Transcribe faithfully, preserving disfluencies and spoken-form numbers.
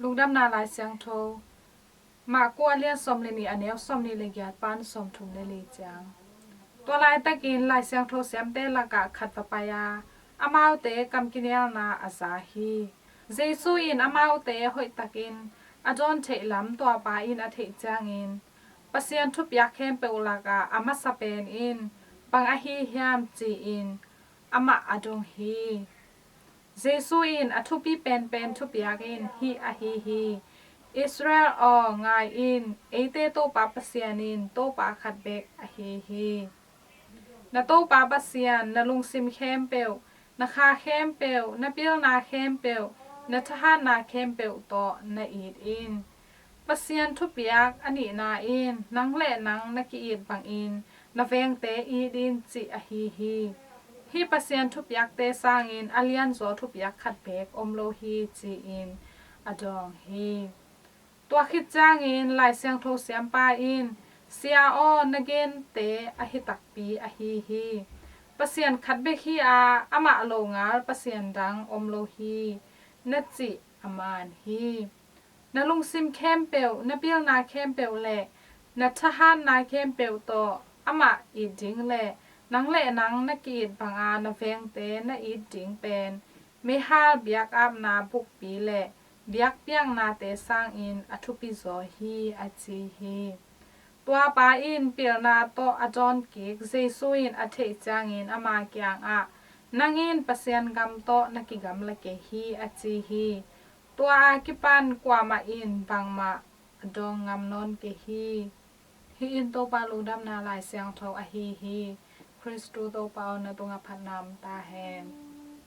Lungdamna Lai Siangtho, Mark a lian sawm le nih, a neu sawm nih le giat pan sawm thum le li ciang. Tua laitakin Lai Siangtho siamte lakah khat va pai a, amaute kam kinialna a za hi. Jesu in amaute hoihtakin a dawn theih lam tuapa in a theih ciangin, Pasian thupiak khempeuh lakah a masa pen in bang ahi hiam ci-in amah a dong hi. Jesu in a thupi penpen thupiak in hih ahi hi: Israel aw, ngai in, eite Topa Pasian in Topa khat bek ahi hi. Na Topa Pasian na lungsim khempeuh, na kha khempeuh, na pilna khempeuh, na thahatna khempeuh tawh na it in. Pasian thupiak a nihna in nang le nang na ki-it bangin na vengte it in cih ahi hi. Hih Pasian thupiakte sangin a lianzaw thupiak khat beek om lo hi ci-in a dawng hi. Tua khit ciangin Lai Siangtho siampa in, Sia aw, na gente ahi takpi ahi hi. Pasian khat bek hi a, amah longal Pasian dang om lo hi, na cih a man hi. Na lungsim khempeuh, na pilna khempeuh le na thahatna khempeuh tawh amah it ding le nang le nang na ki-it banga na vengte na it ding pen meihal biakapna bukpi le biakpiaknate sangin a thupizaw hi, a ci hi. Tuapa in pilna tawh a dawnkik Jesu in a theih ciangin ama kiangah, Nang in Pasian gam tawh na kigamla kei hi, a ci hi. Tua a kipan kuamah in bangmah a dawng ngam nawn kei hi. Hih in Topa Lungdamna Lai Siangtho ahi hi. Khristu Topa aw, na tungah phatna om ta hen.